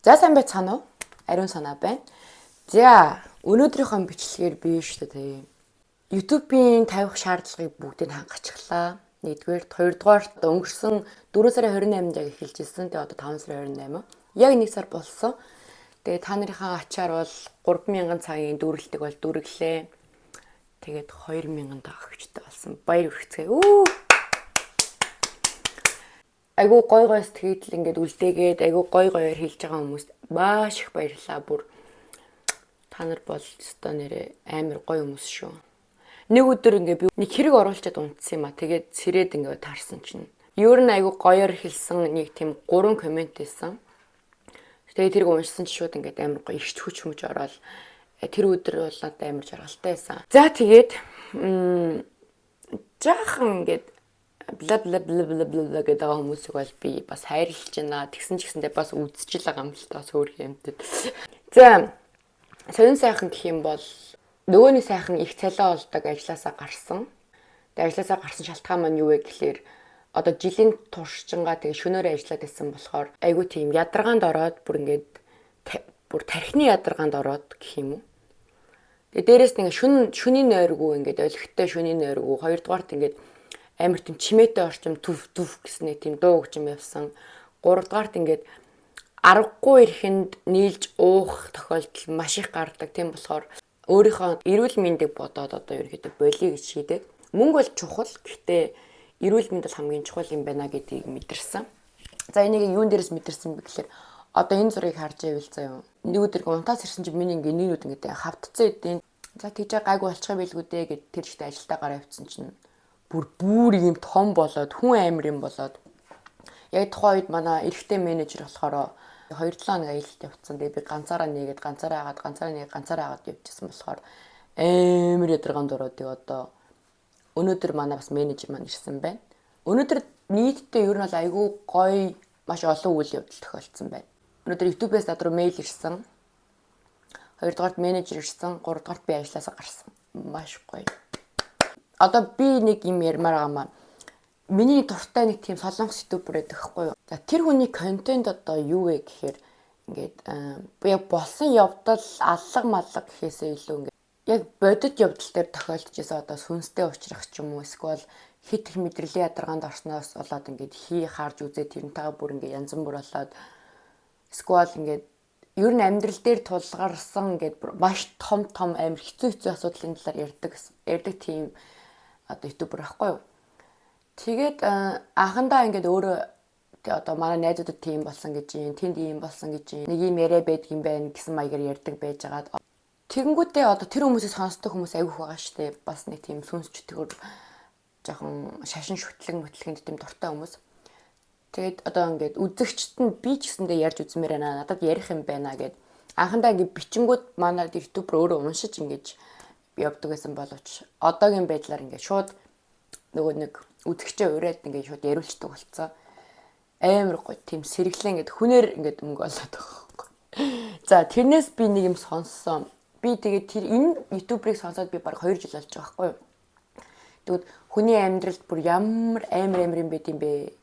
За, сайн байцгаана уу? Ариун санаа байна. За, өнөөдрийнхөө бичлэгээр би шүү дээ. YouTube-ийн тавих шаардлагыг бүгдийг хангачихлаа. Нэгдүгээр, хоёрдугаар, өнгөрсөн 4 сарын 28-нд яг эхэлж ирсэн. Тэгээ одоо 5 сарын 28. Яг 1 сар болсон. Тэгээ та нарынхаа ачаар бол 3000 цагийн дүүрэлтийг бол дүүргэлээ. Тэгээд 2000 дагагчтай болсон. Баяр хүргэцгээе. Үү! Айгуу гой гой сэтгэл ингээд үлдээгээд, айгуу гой гоёор хэлж байгаа хүмүүст маш их баярлалаа. Бүр та нар бол ёстой нэрээ амар гоё хүмүүс шүү. Нэг өдөр ингээ би нэг хэрэг оруулчаад унтсан юм а. Тэгээд сэрээд ингээ таарсан чинь. Ер нь айгуу гоёор хэлсэн нэг тийм гурван comment байсан. Тэгээд тэрийг уншсан чи шууд ингээд амар гоё ирч хүч мүж ороод тэр өдөр бол надад амар жаргалтай байсан. За, тэгээд жаахан ингээд бла бла бла бла бла гэдэг байгаа хүмүүсийг бол би бас хайрлаж байна. Тэгсэн ч гэсэндээ бас үзчихэл байгаа юм л та, сөөрх юмтэд. За, сонин сайхан гэх юм бол нөгөөний сайхан их цалин олдог ажлаасаа гарсан. Тэгээ ажлаасаа гарсан шалтгаан маань юу вэ гэхлээр одоо жилийн туршингаа тэгээ шөнөөр ажиллаад байсан болохоор айгуу тийм ядаргаанд ороод, бүр ингээд бүр тархины ядаргаанд ороод гэх юм уу. Тэгээ дээрэс нь шөнийн нойргүй, ингээд олигтой шөнийн нойргүй, хоёрдугаарт ингээд амар тийм чимээтэй орчим түв түв гэсэн нэг тийм дуу өгч юм явсан. Гуравдугаарт ингээд аргагүй ирэхэнд нийлж уух тохиолдол маш их гардаг. Тийм болохоор өөрийнхөө эрүүл мэндийг бодоод одоо ерөөхдөө болиё гэж шийдээд, мөнгө бол чухал. Гэхдээ эрүүл мэнд бол хамгийн чухал юм байна гэдгийг мэдэрсэн. За, энийг юун дээрээс мэдэрсэн бэ гэхээр одоо энэ зургийг харж байвал заяа. Нэг өдөр унтаас ирсэн чинь миний ингээ нүд ингээ хавтцсан идэв. За, тэгж гайгүй болчих юм билгүү дээ гэд тэр ихтэй ажилдаа гараа явцсан чинь бүр бүр юм том болоод, хүн амир юм болоод, яг тухайн үед манай эрэгтэй менежер болохоор 2-7 хоног аялалд явцсан. Тэгээ би ганцаараа нээгээд, ганцаараа агаад, ганцаараа нээгээд, ганцаараа агаад явчихсан болохоор амар ядаргаанд ороод, тэгээ одоо өнөөдөр манай бас менежер маань ирсэн байна. Өнөөдөр нийтдээ ер нь бол айгүй гоё, маш олон үйл явдал тохиолдсон байна. Өнөөдөр YouTube-ээс над руу мэйл ирсэн. Хоёрдугаарт менежер ирсэн, гуравдугаарт би ажилласаа гарсан. Маш гоё. Одоо би нэг юм ярмаар байгаа маа. Миний дуртай нэг тийм солонгос YouTuber байдаг хгүй юу. За, тэр хүний контент одоо юу вэ гэхээр ингээд яг болсон явдал, аллага маллага гэхээсээ илүү ингээд яг бодит явдал дээр тохиолдож исэн, одоо сүнстэй уулзрах ч юм уу, эсвэл хит их мэдрэлийн ядаргаанд орсноос болоод ингээд хий харж үзээ, тэрнтэйгээ бүр ингээд янз бүр болоод, эсвэл ингээд ер нь амьдрал дээр тулгарсан ингээд маш том том амар хэцүү хэцүү асуудлын талаар ярьдаг ярьдаг тийм одоо YouTuber байхгүй юу. Тэгээд анхандаа ингээд өөрөө тэгээ одоо манай найзуудад тийм болсон гэж юм, тэнд ийм болсон гэж юм, нэг ийм яриа байдаг юм байна гэсэн маягаар ярьдаг байжгаад, тэгэнгүүтээ одоо тэр хүмүүсийг сонсдог хүмүүс айгүйх байгаа штэ. Бас нэг тийм сүнс чөтгөр, жоохон шашин шүтлэг мэтлэгэнд тийм дуртай хүмүүс. Тэгээд одоо ингээд үзэгчд нь би ч гэсэндээ ярьж үзмээр байна. Надад ярих юм байна гэд анхандаа ингээд бичингүүд манай YouTuber өөрөө уншиж ингэж явдаг байсан боловч одоогийн байдлаар ингээд шууд нөгөө нэг үзэгчээ уриад ингээд шууд яриулцдаг болцсон. Амар гоё тийм сэргэлэн ингээд хүнээр ингээд мөнгө олоод байгаа байхгүй. За, тэрнээс би нэг юм сонссон. Би тэгээд тэр энэ YouTuber-ыг сонсоод би баг 2 жил болж байгаа байхгүй юу. Тэгвэл хүний амьдралд бүр ямар амар амар юм байд юм бэ?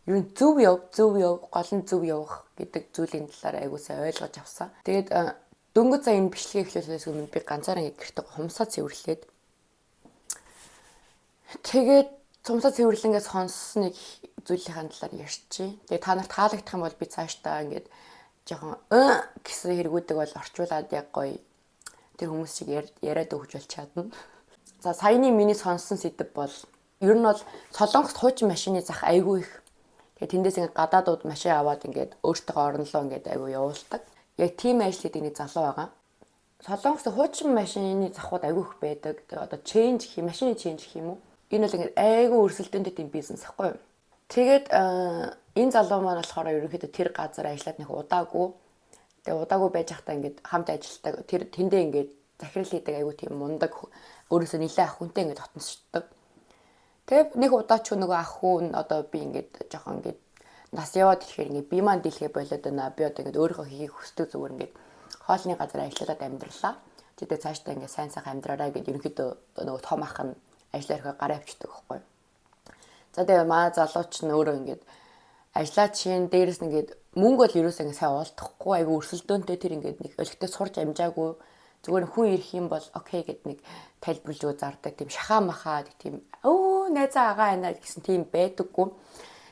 Ер нь зөв яв, зөв яв, гол нь зөв явах гэдэг зүйлийн талаар айгуу сайн ойлгож авсан. Тэгээд дөнгөж за энэ бичлэгийг эхлүүлэхээс өмнө би ганцаараа ингэ гэртээ хумсаа цэвэрлээд, тэгээд хумсаа цэвэрлэнгээ сонссон нэг зүйлийн талаар ярьчих. Тэгээд та нарт таалагдах юм бол би цаашдаа ингээд жоохон гэсэн хэрэгүүдийг бол орчуулад яг гоё тэр хүмүүс шиг яриад өгч бол чадна. За, саяны миний сонссон сэдэв бол ер нь бол Солонгост хуучин машины зах айгүй их. Тэгээ тэндээс ингээд гадаадууд машин аваад ингээд өөртөө оронлоо ингээд айгүй явуулдаг. Яг тийм ажил хийдэг нэг залуу байгаа. Солонгост хуучин машины захууд айгүй их байдаг. Тэгээ одоо change гэх юм, машины change гэх юм уу? Энэ бол ингээд айгүй өрсөлдөөнтэй тийм бизнес ахгүй юу? Тэгээд энэ залуу маань болохоор ерөнхийдөө тэр газар ажиллаад нэг удаагүй. Тэгээ удаагүй байж байхдаа ингээд хамт ажилладаг. Тэр тэндээ ингээд захирал хийдэг айгүй тийм мундаг, өөрөөсөө нэлээд ах хүнтэй ингээд дотносчдөг. Тэгээ нэг удаа ч нөгөө ах хүн одоо би ингээд жоохон ингээд нас яваад ирэхээр ингээд би маань дийлхэ болоод байна. Би одоо ингээд өөрийнхөө хийхийг хүсдэг, зүгээр ингээд хоолны газар ажиллаад амьдралаа. Тэгээ цаашдаа ингээд сайн сайхан амьдраарай гэд ерөнхийдөө нөгөө том ах нь ажиллаа ирэхээр гараа авчдаг байхгүй. За, тэгээ маа залууч нь өөрөө ингээд ажиллаа чинь дээрэс нь ингээд Мөнгө бол ерөөсөө ингэ сайн олдохгүй, айгүй өрсөлдөөнтэй, тэр ингээд нэг олигтой сурж амжаагүй, зүгээр хүн ирэх юм бол okay гэд нэг тайлбарлаж өгөө зардаг тийм шахаа махаа тийм өө найзаа агаа байна гэсэн тийм байдаггүй.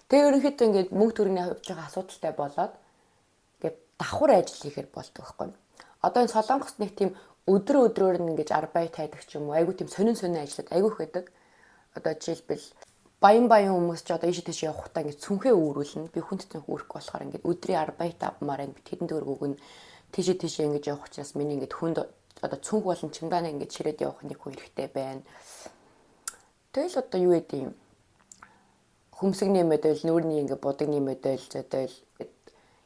Тэгээ ерөнхийдөө ингээд мөнгө төгрөгийн хувьд жоохон асуудалтай болоод ингээд давхар ажил хийхээр болдог байхгүй. Одоо энэ Солонгост нэг тийм өдөр өдрөөр нь ингэж Arbeit хайдаг ч юм уу, айгүй тийм сонин сонин ажлууд айгүй их байдаг. Одоо жишээлбэл, баян баян хүмүүс ч одоо ийш тийш явахдаа ингэж цүнхээ үүрүүлнэ. Би хүнд цүнх үүрэхгүй болохоор ингэж өдрийн Arbeit авмаар байна. Би тэдэн төгрөг өгнө. Тийшээ тийшээ ингэж явах учраас миний ингэж хүнд одоо цүнх болон чемоданаа ингэж ширээд явах нэг хүн хэрэгтэй байна. Тэгэл одоо юу гэдэг юм, хөмсгний модель, нүүрний ингээ будагны модель зөдөл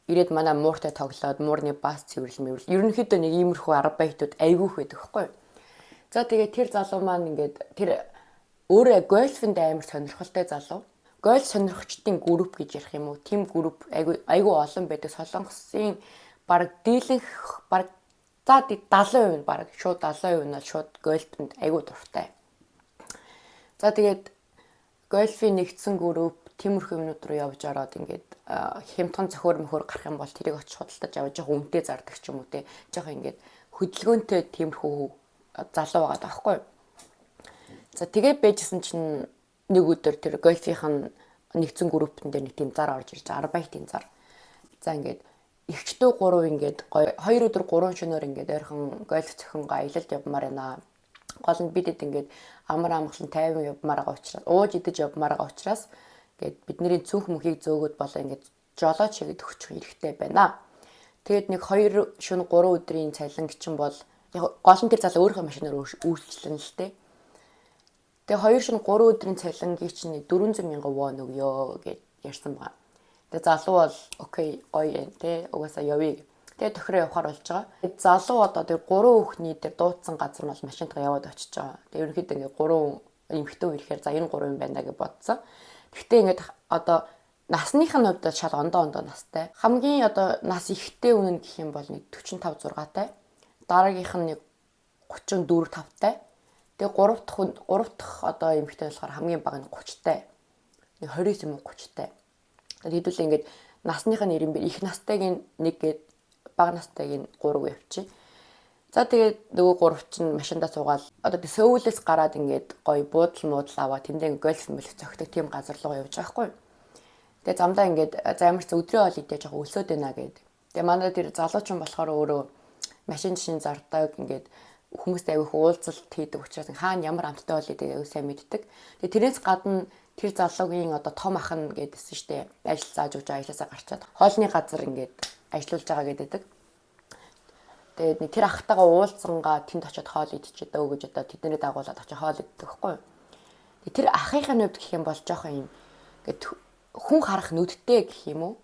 ирээд манай мууртай тоглоод муурны бас цэвэрлэл мэврэл, ерөнхийдөө нэг иймэрхүү Arbeit ууд айгүйх байдаг хгүй. За, тэгээд тэр залуу маань ингээд тэр өөрөө гольфэнд амар сонирхолтой залуу. Гольф сонирхчдын групп гэж ярих юм уу? Тим групп айгүй айгүй олон байдаг. Солонгосын бараг дийлэнх, бараг за 70% нь, бараг шууд 70% нь бол шууд гольфэнд айгүй дуртай. За, тэгээд гольфын нэгдсэн групп, тиймэрхүү юмнууд руу явж ороод ингээд хямдхан цохиор мөхөр гарах юм бол тэрийг очиж худалдаж аваад жоохон үнэтэй зардаг ч юм уу те. Жоохон ингээд хөдөлгөөнтэй тиймэрхүү залуу байгаа даахгүй. За, тэгээд байжсэн чинь нэг өдөр тэр гольфийн нэгдсэн группэн дээр нэг тийм зар орж ирж, Arbeit ын зар. За, ингээд эгч дүү гурав ингээд гоё 2 өдөр 3 шөнөөр ингээд ойрхон гольф цохинго аялалд явмаар байна. Гол нь бидэд ингээд амар амгалан 50 явмаар байгаа учраас, ууж идэж явмаар байгаа учраас ингээд бидний цүнх мөхийг зөөгөөд болоо ингээд жолооч хийгээд өгчих хэрэгтэй байна. Тэгээд нэг 2 шөнө 3 өдрийн цалин чинь бол яг гол нь тэр залуу өөрийнхөө машинаар үйлчлэн л дээ. Тэгээ 2 шөнө 3 өдрийн цалингийн чинь 400 мянган вон өгөө гэж ярьсан байгаа. Тэгээ залуу бол okay, гоё юм те, угаасаа явъя. Тэгээ тохироо явахаар болж байгаа. Залуу одоо тэр гурван хүүхний дээр дуудсан газар нь бол машинтаа яваад очиж байгаа. Тэгээ ерөнхийдөө ингээ гурван эмэгтэй ирэхээр за, энэ гурван юм байна гэж бодсон. Гэхдээ ингээд одоо насных нь хувьд бол шал ондоо ондоо настай. Хамгийн одоо нас ихтэй үнэн гэх юм бол нэг 45 6-тай. Дараагийнх нь нэг 34 5-тай. Тэгээ гурав дахь одоо эмэгтэй болохоор хамгийн бага нь 30-тай. Нэг 29 юм уу 30-тай. Тэгээд хэдүүлээ ингээд насных нь ирэн их настайг нэг гээд бага настайг нь 3 явчих. За, тэгээд нөгөө гурав чинь машиндаа суугаал одоо тэг Сөүлээс гараад ингээд гоё буудал муудал аваа тэндээ гольф мөлх зөгтөг тийм газар руу явж байгаа байхгүй. Тэгээ замдаа ингээд за, ямар ч өдрийн хоол идээ, жоохон өлсөөд байна гээд. Тэгээ манай тэр залуучин болохоор өөрөө машин жишин зардаг, ингээд хүмүүстэй аягүй уулзалт хийдэг учраас хаана ямар амттай хоол идэг аягүй сайн мэддэг. Тэгээ тэрнээс гадна тэр залуугийн одоо том ах нь гэдсэн штэ, ажил зааж өгч ажилласаа гарчаад хоолны газар ингээд ажиллуулж байгаа гэдэг. Тэгээд нэг тэр ахтайгаа уулзсангаа тэнд очиод хоол идчихээ дөө гэж одоо тэдний дагуулад очиж хоол иддэг байхгүй юу. Тэгээд тэр ахынхаа хувьд гэх юм бол жоохон юм ингээд хүн харах нүдтэй гэх юм уу?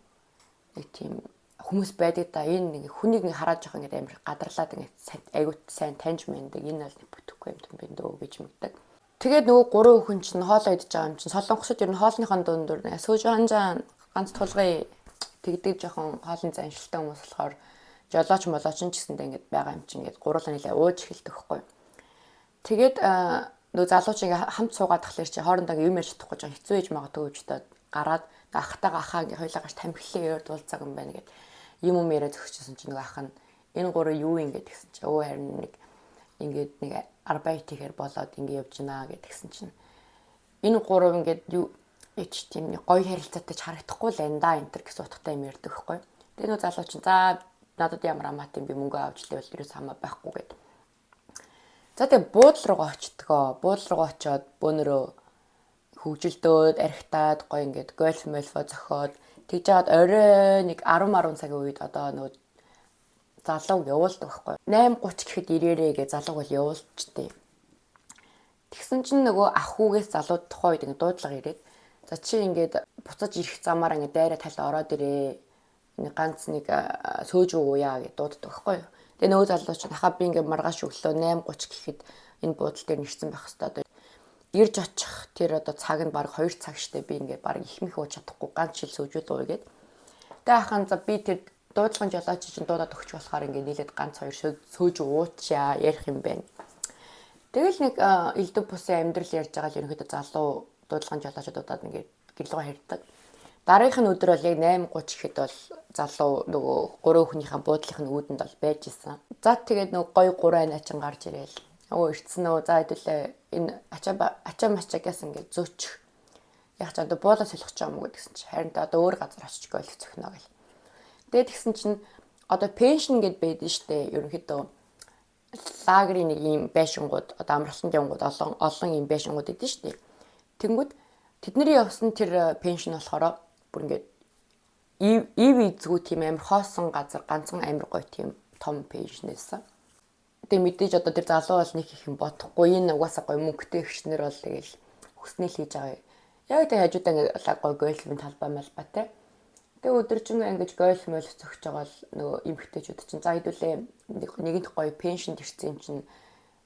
Нэг тийм хүмүүс байдаг да, энэ нэг хүнийг нэг хараад жоохон ингээд амар гадарлаад ингээд айгуу сайн таньж мэддэг, энэ бол нэг бүтэхгүй юм байна дөө гэж мэддэг. Тэгээд нөгөө гурван хүн чинь хоолоо идэж байгаа юм чинь Солонгосод ер нь хоолныхон дундуур сууж ханжаа ганц тулгын тэгдэг, жоохон хоолны заншилтай хүмүүс болохоор жолооч молооч ч гэсэндээ ингээд байгаа юм чинь ингээд гурлаа нэлээ ууж эхэлдэг байхгүй. Тэгээд нөгөө залууч ингээ хамт суугаад тахлаар чи хоорондоо юм ярьж чадахгүй жоохон хэцүү ээж магадгүй гэж бодоод гараад ахтайгаа ахаа ингээ хоёлаа гарч тамхилээ ойр дуулцааг юм байна гэд юм юм яриа зөгчсөн чинь нөгөө ах нь энэ гурав юу юм гээд тэгсэн чи өө, харин нэг ингээд нэг Arbeit хийхээр болоод ингээ явж гинэ гэд тэгсэн чинь энэ гурав ингээд юу ич тийм нэг гоё харилцаатай ч харагдахгүй л энэ да энэ төр гэсэн утгатай юм ярьдаг байхгүй. Тэгээ нөгөө залуу чинь за, надад ямар хамаатай, би мөнгө авч лээвэл ерөөс хамаа байхгүй гэд. За, тэгээ буудлын руугаа очтгоо. Буудлын руугаа очиод бөөнөрөө хөгжилдөөд архитаад гоё ингээд гольф мольфо зохиод тэгж жагаад орой нэг 10 10 цагийн үед одоо нөгөө залууг явуулдаг байхгүй. 8:30 гэхэд ирээрээ гэж залууг бол явуулчихдээ. Тэгсэн чинь нөгөө ах хүүгээс залуу тухайн үед ингээд дуудлага ирээд за, чи ингээд буцаж ирэх замаараа ингээд дайраа тал ороод ирээ. Нэг ганц нэг сөөж ууя гэж дууддаг байхгүй юу. Тэгээ нөгөө залуу чинь ахаа би ингээд маргааш өглөө 8:30 гэхэд энэ буудлын дээр нэрсэн байх хэвээр, одоо ирж очих тэр одоо цаг нь баг 2 цаг штэ, би ингээд баг их мэх ууж чадахгүй, ганц жил сөөжүүд ууя гэд. Тэгээ ахын за, би тэр дуудлагын жолооч чинь дуудаад өгч болохоор ингээд нийлээд ганц хоёр сөөж уучаа ярих юм байна. Тэгэл нэг элдв бусын амьдрал ярьж байгаа л ерөнхийдөө залуу дуудлагын жолоочд дуудаад ингээд гэрлэгөө харьдаг. Дараагийнх нь өдөр бол яг 8:30 гэхэд бол залуу нөгөө гурван хүнийхээ буудлынх нь үүдэнд бол байж исэн. За тэгээд нөгөө гой гурван начин гарч ирээл. Өө, ирцэн үү? За, хэдүүлээ энэ ачаа ачаа мачаагаас ингээд зөөчих. Яг ч одоо буулаа солих ч юм уу гэсэн чи харин одоо өөр газар очиж гойлох цохино гэл. Тэгээд тэгсэн чинь одоо pension гэд байдэн штэ, ерөнхийдөө лагерын нэг ийм байшингууд, одоо амралтанд явангууд олон олон ийм байшингууд идэв штэ. Тэнгүүд тэдний явсан тэр pension болохоор бүр ингээд ив эзгүй тийм амар хоосон газар, ганцхан амар гоё тийм том pension байсан. Тэгээ мэдээж одоо тэр залуу бол нэг их юм бодохгүй, энэ угаасаа гоё мөнгөтэй эгчнэр бол тэгэл хүснээ л хийж байгаа. Яг тэг хажуудаа ингээд гоё гойлмын талбай малбайтай. Тэгээ өдөржингөө ингэж гойл мойл цогч байгаа л нөгөө эмэгтэйчүүд чинь за хэдүүлээ нэгэнт гоё pension д ирсэн юм чинь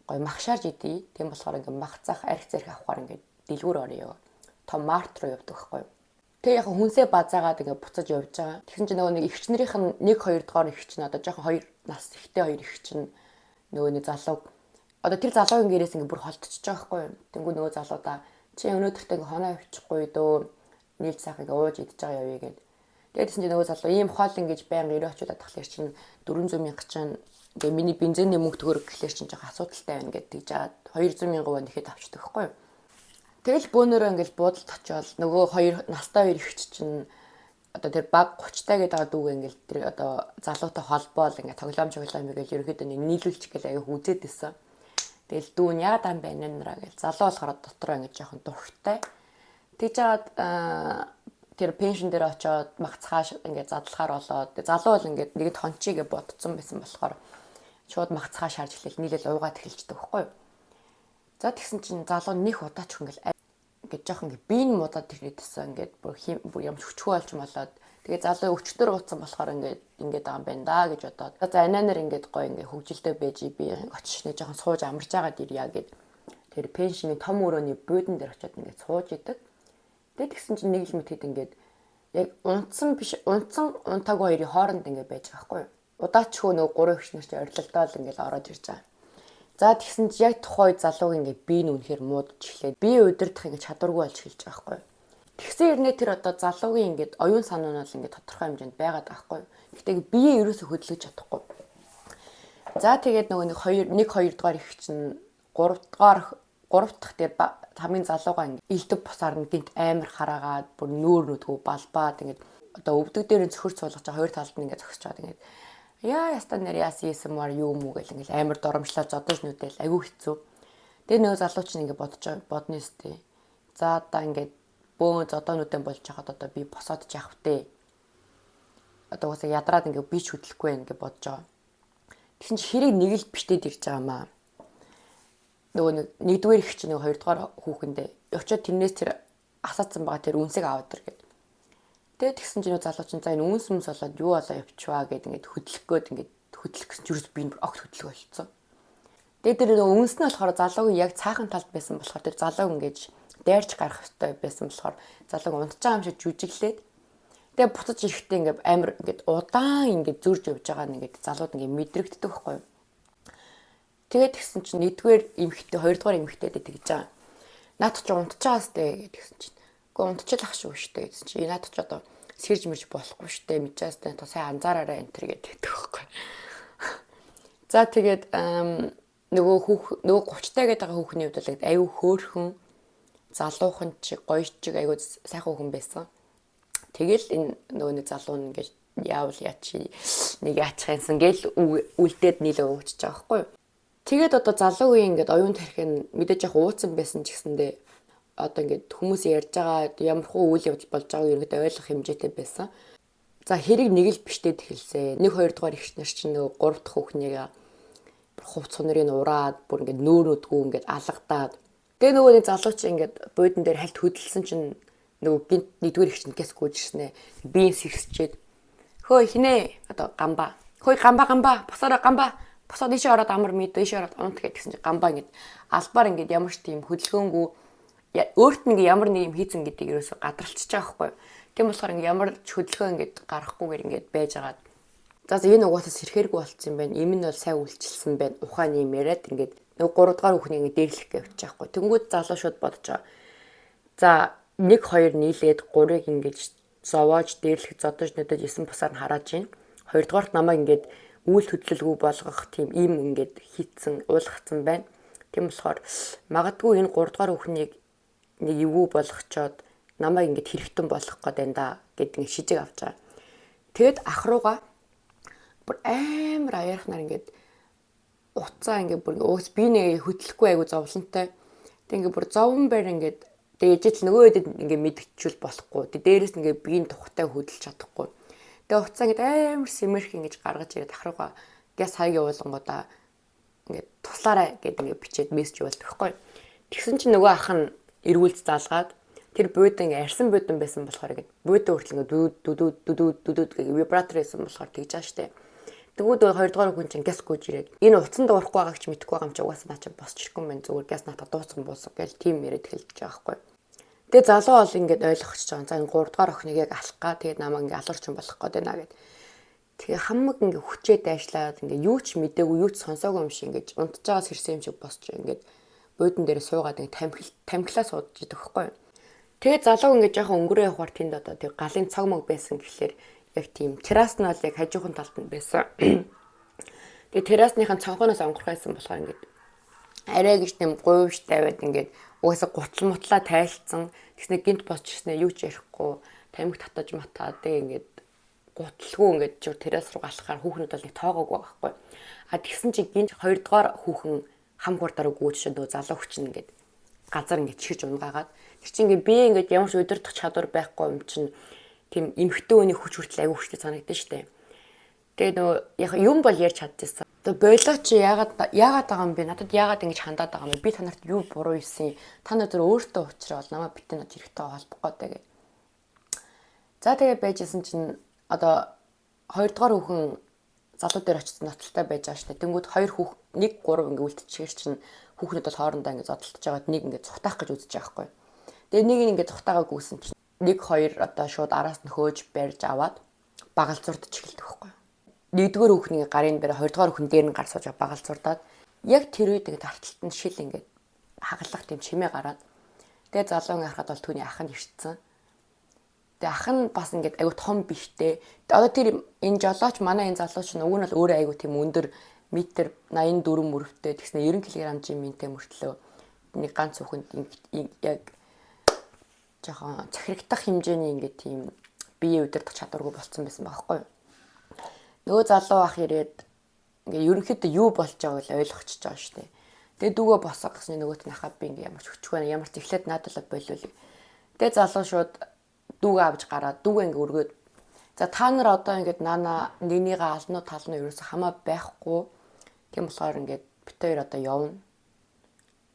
гоё мах шаарж идэ. Тийм болохоор ингээ мах зах, арх зэрх авахар ингээ дэлгүүр орё. Том mart руу явдаг байхгүй юу. Тэгээ яг хүнсээ базаагаад ингээ буцаж явж байгаа. Тэгсэн чинь нөгөө нэг эгчнэрийнх нь 1 2 дугаар эгч нь, одоо жоохон хоёр нас ихтэй хоёр эгч нь нөгөө нэг залууг одоо тэр залуугийн гэрээс ингээ бүр холдчихж байгаа байхгүй юу. Тэнгүү нөгөө залуудаа чи өнөөдөртөө ингээ хоноо авчихгүй дөө, нийлж сайхан ингээ ууж идэж байгаа явъя гэд. Тэгээд тэгсэн чинь нөгөө залуу ийм хоол ингэж байнга өрөө очиод тахлаар чинь 400 мянга чинь ингээ миний бензиний мөнгө төгрөг гэхлээр чинь жоохон асуудалтай байна гэд тэгж жаад 200 мянган вон ихэд авчдаг байхгүй юу. Тэгэл бөөнөрөө ингээл буудалд очиод нөгөө хоёр настай хоёр эгч чинь одоо тэр баг 30 таа гэдэг байгаа дүүгээ ингээл тэр одоо залуутай холбоол ингээ тоглоом чоглоом ингээл ерөөхдөө нэг нийлүүлчих гэл аяг үзээд исэн. Тэгэл дүү нь яагаад ам байна нэраа гэл, залуу болохоор дотроо ингээ жоохон дуртай. Тэгж жагаад тэр pension дээр очиод махцхаа ингээ задлахаар болоод залуу бол ингээд нэгд хончий гэж бодцсон байсан болохоор шууд махцхаа шаарж эхлээл, нийлэл уугаад эхэлждэг байхгүй юу. За, тэгсэн чинь залуу нэг удаач ингээл ингээд жоохон ингээд биеийн муудаад тэрнээдсэн, ингээд бүр бүр юм хүчгүй болж молоод, тэгээ залуу өчтөр ууцсан болохоор ингээд ингээд байгаа юм байна да гэж бодоод, за анаанаар ингээд гоё ингээд хөгжилтэй байж би очиж нэг жоохон сууж амарч байгаад ирья гэд тэр pension ы том өрөөний буудан дээр очиод ингээд сууж идэг. Тэгээд тэгсэн чинь нэг л мэтгэд ингээд яг унтсан биш, унтсан унтаагүй хоёрын хооронд ингээд байж байгаа байхгүй юу. Удаачгүй нөгөө гурван эгч нар чи орилолтоо л ингээд ороод ирж байгаа. За, тэгсэн чи яг тухайн залууг ингээд бие нь үнэхээр муудаж эхлээд бие удирдах ингээд чадваргүй болж эхэлж байгаа байхгүй юу. Тэгсэн хэрнээ тэр одоо залуугийн ингээд оюун санаа нь бол ингээд тодорхой хэмжээнд байгаад байгаа байхгүй юу. Гэтэ бие ерөөсө хөдөлгөж чадахгүй. За, тэгээд нөгөө нэг хоёр нэг хоёр дугаар эгч чинь гурав дугаар гурав дахь тэр хамгийн залуугаа ингээд элдв бусаар нь гинт амар хараагаад бүр нүүр нүдгүү балбаад ингээд одоо өвдөг дээр нь цөхөр суулгаж байгаа, хоёр талд нь ингээд зогсож байгаа, ингээд яа яста нэр яас ASMR юу мүү гэл ингээд амар доромжлоо зодож нүдэл айгүй хэцүү. Тэгээ нөгөө залуу чинь ингээд бодож бодно өстэй. За, одоо ингээд бөөн зодоонуудын болж байхад одоо би босоод ч явах вэ? Одоо угаасаа ядраад ингээд би ч хөдлөхгүй байх гэж бодож байгаа. Тэгсэн чи хэрэг нэг л биштэд ирж байгаа маа. Нөгөө нэг нэгдүгээр их чинь нэг хоёрдугаар хүүхэндээ очиод тэрнээс тэр асаацсан байгаа тэр үнсийг аваад ир гэд. Тэгээд тэгсэн чинь нөгөө залуу чинь за энэ үнс үнс болоод юу болоо явчихваа гэд ингээд хөдлөх гээд ингээд хөдлөх гэсэн чинь ерөөс би огт хөдлөх болцсон. Тэгээд тэр нөгөө үнс нь болохоор залуугийн яг цаахан талд байсан болохоор тэр залууг ингээд дайрч гарах хэрэгтэй байсан болохоор залууг унтж байгаа юм шиг жүжиглээд, тэгээ буцаж ирэхдээ ингээд амар ингээд удаан ингээд зөрж явж байгаа нь ингээд залууд ингээд мэдрэгддэг байхгүй юу. Тэгээд тэгсэн чинь нэгдүгээр эмэгтэй хоёрдугаар эмэгтэйдээ тэгж байгаа. Наад чи унтж байгаа сте гэсэн чинь. Үгүй, унтчихлах шүү штэ гэсэн чинь. Наад чи одоо сэрж мэрж болохгүй штэ, мэдчихээс та сайн анзаараарай энэ төр гэдэг байхгүй. За, тэгээд нөгөө хүүх нөгөө 30 таа гэдэг байгаа хүүхний хувьд бол аюу хөөхөн залуухан чиг гоё чиг аюу сайхан хүн байсан. Тэгэл энэ нөгөө нэг залуу нь ингээд яавал яачи нэг яачих юмсан гэл үлдээд нийлээ уугчж байгаа байхгүй юу. Тэгээд одоо залуугийн ингээд оюун тархи нь мэдээж яг ууцсан байсан ч гэсэндээ одоо ингээд хүмүүс ярьж байгаа ямар хуу үйл явдал болж байгааг ерөнхийдөө ойлгох хэмжээтэй байсан. За, хэрэг нэг л биштэд эхэлсэн. Нэг хоёр дугаар эгч нар чинь нөгөө гурав дахь хүүхнийг хувц хунрыг ураад бүр ингээд нүүр нүдгүү ингээд алгадаад, тэгээ нөгөө нэг залуу чинь ингээд буудан дээр хальт хөдөлсөн чинь нөгөө гинт нэгдүгээр эгч нь гэс гүйж ирснэ. Биеийн сэрсчээд хөө хинэ одоо гамба. Хөөе, гамба, гамба, босоорой, гамба, босоод ийшээ ороод амар мэд, ийшээ ороод унт гэсэн чинь гамба ингээд албаар ингээд ямар ч тийм хөдөлгөөнгүй, өөрт нь ингээд ямар нэг юм хийцэн гэдгийг ерөөсө гадралчиж байгаа байхгүй юу. Тийм болохоор ингээд ямар ч хөдөлгөөн ингээд гарахгүйгээр ингээд байж байгаа. За, энэ угаасаа сэрхээргүй болцсон юм байна. Им нь бол сайн үйлчилсэн байна. Ухааны юм яриад ингээд нөгөө 3 дугаар хүүхний ингээд дээрлэх гэж явчих байхгүй. Тэнгүүд залуу шууд бодож байгаа. За, 1 2 нийлээд 3-ыг ингэж зовоож, дээрлэх, зодож, нүдэж исэн бусаар нь харааж байна. Хоёрдугаарт намайг ингээд үйл хөдлөлгүй болгох тийм им ингээд хийцэн, уулгацсан байна. Тийм болохоор магадгүй энэ 3 дугаар хүүхнийг нэг эвгүй болгочоод намайг ингээд хэрэгтэн болгох гээд байна да гэдэг нэг шижиг авч байгаа. Тэгэд ах руугаа бүр амар аяархнаар ингээд уцаа ингээд бүр өөс би нэг хөтлөхгүй айгу зовлонтой. Тэг ингээд бүр зовон байр ингээд дээжэл нөгөө хэдэд ингээд мэдчихвэл болохгүй. Тэг дээрээс нь ингээд биеийн тухтай хөдөлж чадахгүй. Тэгээ уцаа ингээд амар сэмэрх ингэж гаргаж ирээд ах руугаа гяс хаяг явуулангуудаа ингээд туслаарай гэд ингээд бичээд мессеж явуулдаг байхгүй. Тэгсэн чинь нөгөө ах нь эргүүлж залгаад тэр буудан ингээд арьсан буудан байсан болохоор ингээд буудан хүртэл ингээд дүү дүү дүү дүү дүү дүү гэх вибратор байсан болохоор тэгж байгаа штэ. Тэгвэл хоёрдугаар хүн чинь гяс гүйж ирээд энэ утсан дуурахгүй байгааг ч мэдэхгүй байгаа юм чи угаасаа наа чи босч ирэхгүй юм байна, зүгээр гяс наатаа дууцсан буусан гэл тийм яриад эхэлж байгаа байхгүй. Тэгээ залуу бол ингээд ойлгочихж байгаа. За энэ 3 дугаар охиныг яг алах га тэгээд намайг ингээд алуурчин болох гээд байна гэд. Тэгээ хамаг ингээд хүчээ дайшлаад ингээд юу ч мдээгүй, юу ч сонсоогүй юм шиг ингээд унтж байгаас хэрсэн юм шиг босч ингээд буудан дээр суугаад ингээд тамхил тамхилаа суудаж идэх байхгүй. Тэгээ залуу ингээд жоохон өнгөрөө явахаар тэнд одоо тэг галын цог мог байсан гэхлээр яг тийм террас нь бол яг хажуухан талд нь байсан. Тэгээ террасныхаа цонхоноос онгорох байсан болохоор ингээд арай гэж нэм гуйвш тавиад ингээд угаасаа гутал мутлаа тайлцсан. Тэгснэ гинт босч ирснэ юу ч ярихгүй тамхи татаж матаа тэгээ ингээд гутлгүй ингээд чур террас руу галахаар хүүхнүүд бол нэг тоогоогүй байхгүй. А тэгсэн чи гинт хоёрдугаар хүүхэн хам хурдаар гүйж шин дөө залуу хүчин ингээд газар ингээд чирж унгаагаад тэр чинь ингээд би ингээд ямар ч удирдах чадвар байхгүй юм чинь тийм эмхтэн үний хүч хүртэл аягүй хүчтэй санагдсан штэ. Тэгээ нөгөө яг юм бол ярьж чадчихсан. Одоо болоо чи яагаад яагаад байгаа юм бэ? Надад яагаад ингэж хандаад байгаа юм бэ? Би та нарт юу буруу хийсэн? Та нар зөв өөртөө уучраа бол намайг битэн над хэрэгтэй холбох гээд гэ. За тэгээ байжсэн чинь одоо хоёрдугаар хүүхэн залуу дээр очсон нотлолтой байж байгаа штэ. Тэнгүүд хоёр хүүх 1 3 ингээ үлдчихэр чинь хүүхнүүд бол хоорондоо ингээ зодтолтож байгаад нэг ингээ цухтаах гэж үзэж байгаа байхгүй. Тэгээ нэг ингээ цухтаагаа гүйсэн чинь 1 2 одоо шууд араас нь хөөж барьж аваад багалзуурдаж эхэлдэг байхгүй. Нэгдүгээр хүүхний гарын дээр, хоёрдугаар хүүхэн дээр нь гар сууж багалзуурдаад яг тэр үед ингээ тарталт нь шил ингээ хагалах тийм чимээ гараад тэгээ залуу ингээ харахад бол түүний ах нь ирсэн. Тэгээ ах нь бас ингээд айгу том биштэй. Одоо тэр энэ жолооч манай энэ залууч нь уг нь бол өөрөө айгу тийм өндөр метр 84 мөрөвтэй тэгснэ 90 кг-ийн минтэй мөртлөө нэг ганц хүүхэнд яг жоохон цахирагдах хэмжээний ингээд тийм бие удирдах чадваргүй болцсон байсан байхгүй юу. Нөгөө залуу ах ирээд ингээ ерөнхийдөө юу болж байгааг л ойлгочихж байгаа шүү дээ. Тэгээ дүүгөө босго гэсний нөгөөт нь хаа би ингээ ямар ч хүчгүй байна. Ямар ч эхлээд надад л болиул. Тэгээ залуу шууд дүүгээ авч гараад дүүгээ ингээ өргөөд за та нар одоо ингээд наана нэгнийгээ алнуу талнуу ерөөсө хамаа байхгүй. Тийм болохоор ингээд бит хоёр одоо явна.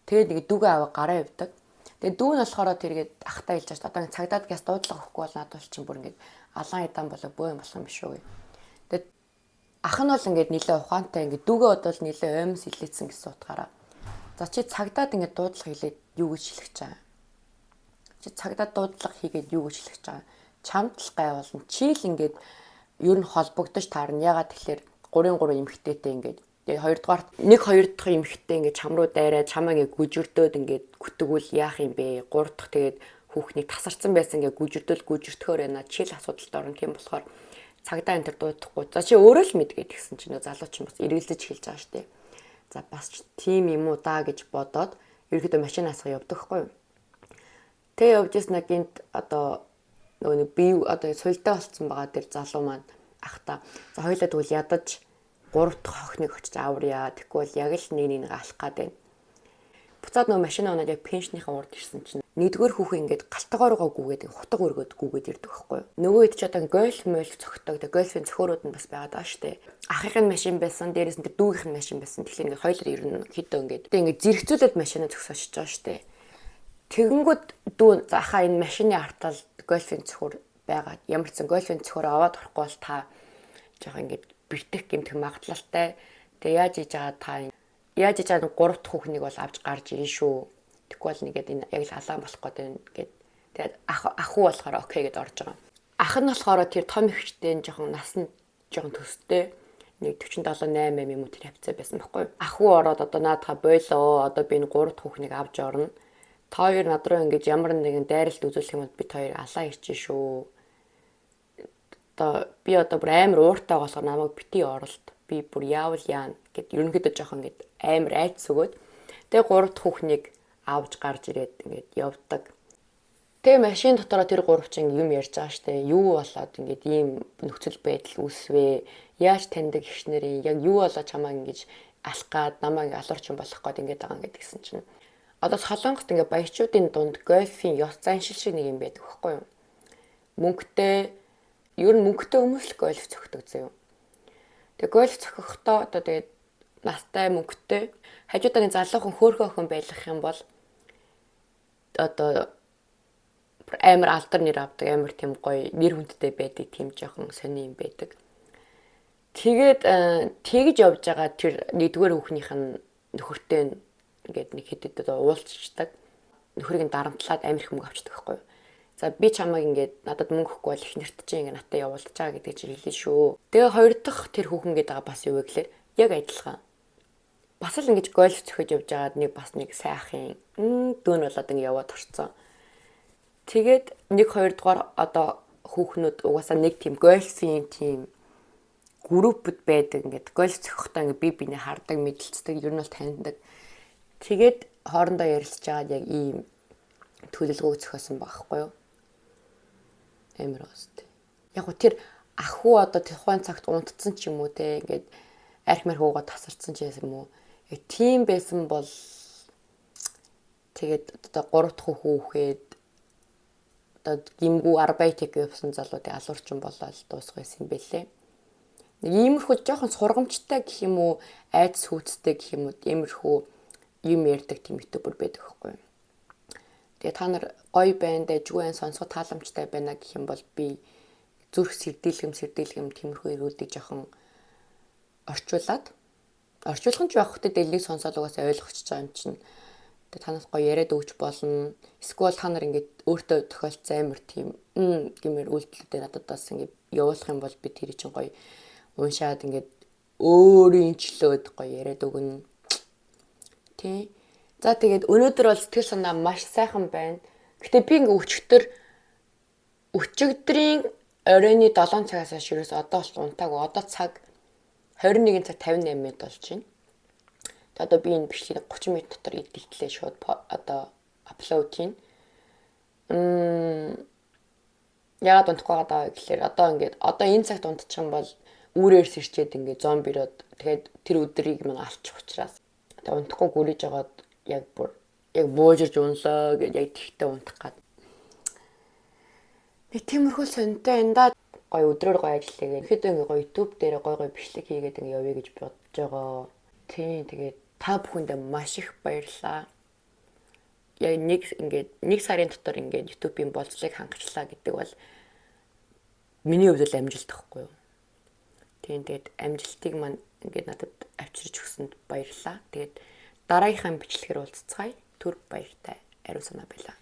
Тэгээд ингээ дүүгээ аваа гараа явдаг. Тэгээ дүү нь болохоор тэргээд ахтаа хэлж байгаа шүү. Одоо ингээ цагдаад гяс дуудлага өгөхгүй бол надад бол чинь бүр ингээд алаан ядаан болоо бөө юм болох юм биш үү. Тэгээд ах нь бол ингээд нилээ ухаантай ингээд дүүгээ бодвол нилээ оймс илээсэн гэсэн утгаараа. За чи цагдаад ингээд дуудлага хийлээд юу гэж хэлэх гэж байгаа? Чи цагдаад дуудлага хийгээд юу гэж хэлэх гэж байгаа? Чамд л гай болно. Чи л ингээд ер нь холбогдож таарна. Ягаад тэгэхээр 3 3 эмхтэйтэй ингээд тэгээ хоёрдугаар нэг хоёр дахь эмхтэй ингээд чам руу дайраа чамаа ингээд гүжирдөөд ингээд гүтгүүл яах юм бэ? Гурав дахь тэгээд хүүхнийг тасарсан байсан ингээд гүжирдөөл гүжирдөхөөр байна. Чи л асуудалд орно. Тийм болохоор цагдаа энэ төр дуудахгүй. За чи өөрөө л мэдгээд тэгсэн чинь залуу чинь бас эргэлдэж эхэлж байгаа штэ. За бас ч тийм юм уу даа гэж бодоод ерөөхдөө машин асах явдаг хгүй юу. Тэгээ явж ирсэн гинт одоо нөгөө нэг бие одоо сулдаа болцсон байгаа тэр залуу маань ахта. За хоёлаа тэгвэл ядаж 3 дахь охиныг очиж аврая. Тэгэхгүй бол яг л нэг нэг алах гад байна. Буцаад нөгөө машин унаад яг пеншнийхээ урд ирсэн чинь нэгдүгээр хүүхэн ингээд галтгоороо гүгээд хутга өргөөд гүгээд ирдэг байхгүй юу. Нөгөө хэд ч одоо гольф моль цогтойг тэг гольфын цохиурууд нь бас байгаад байгаа штэ. Ахын нь машин байсан, дээрээс нь тэр дүүгийнх нь машин байсан. Тэгэхээр ингээд хоёулаа ер нь хэдөө ингээд тэг ингээд зэрэгцүүлээд машинаа зөксөшөж байгаа штэ. Тэгэнгүүт дүү за ахаа энэ машины артал гольфын цохиур байгаа. Ямар ч сан гольфын цохиур аваад орохгүй бол та жоох ингээд бэртэх гэмтэх магадлалтай. Тэгээ яаж хийж байгаа та яаж хийж байгаа гурав дахь хүүхнийг бол авч гарч ирнэ шүү. Тэгэхгүй бол нэгэд энэ яг л алаан болох гээд байна гэд. Тэгээд ах ах уу болохоор окей гэд орж байгаа. Ах нь болохоор тэр том ихчтэй жоохон нас нь жоохон төстэй нэг 47 8 юм уу тэр хавцаа байсан байхгүй юу. Ах уу ороод одоо наадха болоо одоо би энэ гурав дахь хүүхнийг авч орно. Та хоёр над руу ингэж ямар нэгэн дайралт үзүүлэх юм бол би та хоёрыг алаа ирчээ шүү. Одоо би одоо бүр амар ууртай болохоор намайг бити оролт. Би бүр яавал яана гэд ерөнхийдөө жоохон ингээд амар айц өгөөд тэгээ гурав дахь хүүхнийг авч гарч ирээд ингээд явдаг. Тэгээ машин дотороо тэр гурав чинь юм ярьж байгаа штэ. Юу болоод ингээд ийм нөхцөл байдал үүсвэ? Яаж таньдаг эгч нарын яг юу болоод чамааг ингэж алах гад намайг алуурчин болох гээд ингээд байгаа ингээд гэсэн чинь. Одоо Солонгост ингээд баячуудын дунд гольфийн ёс заншил шиг нэг юм байдаг байхгүй юу? Мөнгөтэй, ер нь мөнгөтэй хүмүүс л гольф цохидог заяа. Тэгээ гольф цохихдоо одоо тэгээд настай, мөнгөтэй, хажуудаа нэг залуухан хөөрхөн охин байлгах юм бол одоо амар алдар нэр авдаг, амар тийм гоё нэр хүндтэй байдаг, тийм жоохон сони юм байдаг. Тэгээд тэгж явж байгаа тэр нэгдүгээр хүүхнийх нь нөхөртэй ингээд нэг хэд хэд уулзчдаг. Нөхрийг нь дарамтлаад амар их мөнгө авчдаг байхгүй юу? За, би чамайг ингээд надад мөнгө өгөхгүй бол их нэрт чинь ингээд надтай явуулж байгаа гэдэг чинь хэлээ шүү. Тэгээ хоёр дахь тэр хүүхэн гэдэг байгаа бас юу вэ гэхээр яг адилхан. Бас л ингэж гольф цохиж явж байгаад нэг бас нэг сайхан дүүн болоод ингэ яваад орцсон. Тэгээд нэг хоёр дугаар одоо хүүхнүүд угаасаа нэг тийм гольфийн тийм группуд байдаг, ингээд гольф цохихдоо ингээд би биенээ хардаг, мэдлцдэг, ер нь бол таньдаг. Тэгээд хоорондоо ярилцж байгаад яг ийм төлөвлөгөөг зохиосон байхгүй юу? Амар гоостой. Яг гоо тэр ах хүү одоо тухайн цагт унтцсан ч юм уу те, ингээд арх марх уугаа тасарсан ч юм уу. Яг тийм байсан бол тэгээд одоо гурав дахь хүү үхээд одоо гимгүү arbeid явсан залуудын алуурчин болоод дуусах байсан юм бэлээ. Нэг иймэрхүү жоохон сургамжтай гэх юм уу, айдас хүүцтэй гэх юм уу, иймэрхүү юм ярьдаг тийм YouTuber байдаг байхгүй юу. Тэгээ та нар гоё байна, дайжгүй байна, сонсох тааламжтай байна гэх юм бол би зүрх сэрдийлгэм сэрдийлгэм тиймэрхүү эргүүдийг жоохон орчуулад, орчуулах нь ч байх хөтэ дэлийг сонсоод угаасаа ойлгочихж байгаа юм чинь. Тэгээ танаас гоё яриад өгч болно. Эсвэл та нар ингээд өөртөө тохиолдсон амар тийм гэмээр үйлдэлүүдээ надад бас ингээд явуулах юм бол би тэр чинь гоё уншаад ингээд өөрийнчлөөд гоё яриад өгнө. Тий. За, тэгээд өнөөдөр бол сэтгэл санаа маш сайхан байна. Гэтэ би ингээ өчигдрийн оройн 7 цагаас хойш ерөөс одоо бол унтаагүй. Одоо цаг 21 цаг 58 минут болж байна. Одоо би энэ бичлэгийг 30 минут дотор edit лээ, шууд одоо upload хийн. Яагаад унтахгүй байгаа гэхлээр одоо ингээд одоо энэ цагт унтчих юм бол үүрээр сэрчээд ингээд зомбироод тэгээд тэр өдрийг минь алчих учраас тэгээд унтахгүй гүрийж жагаад яг бүр яг буужирж унлаа гэж яг тэгтээ унтах гад. Нэг тиймэрхүү сонтой энэ да, гоё өдрөөр гоё ажил хийгээд ихэд ингээ гоё YouTube дээр гоё гоё бичлэг хийгээд ингээ явъя гэж бодож байгаа. Тийм, тэгээд та бүхэндээ маш их баярлалаа. Яг нэг ингээд нэг сарын дотор ингээд YouTube-ийн болцлыг хангачлаа гэдэг бол миний хувьд л амжилт гэхгүй юу. Тийм, тэгээд амжилтыг маань ингээд надад авчирч өгсөнд баярлалаа. Тэгээд дараагийнхаа бичлэгээр уулзцгаая. Түр баяртай. Ариун санаа байлаа.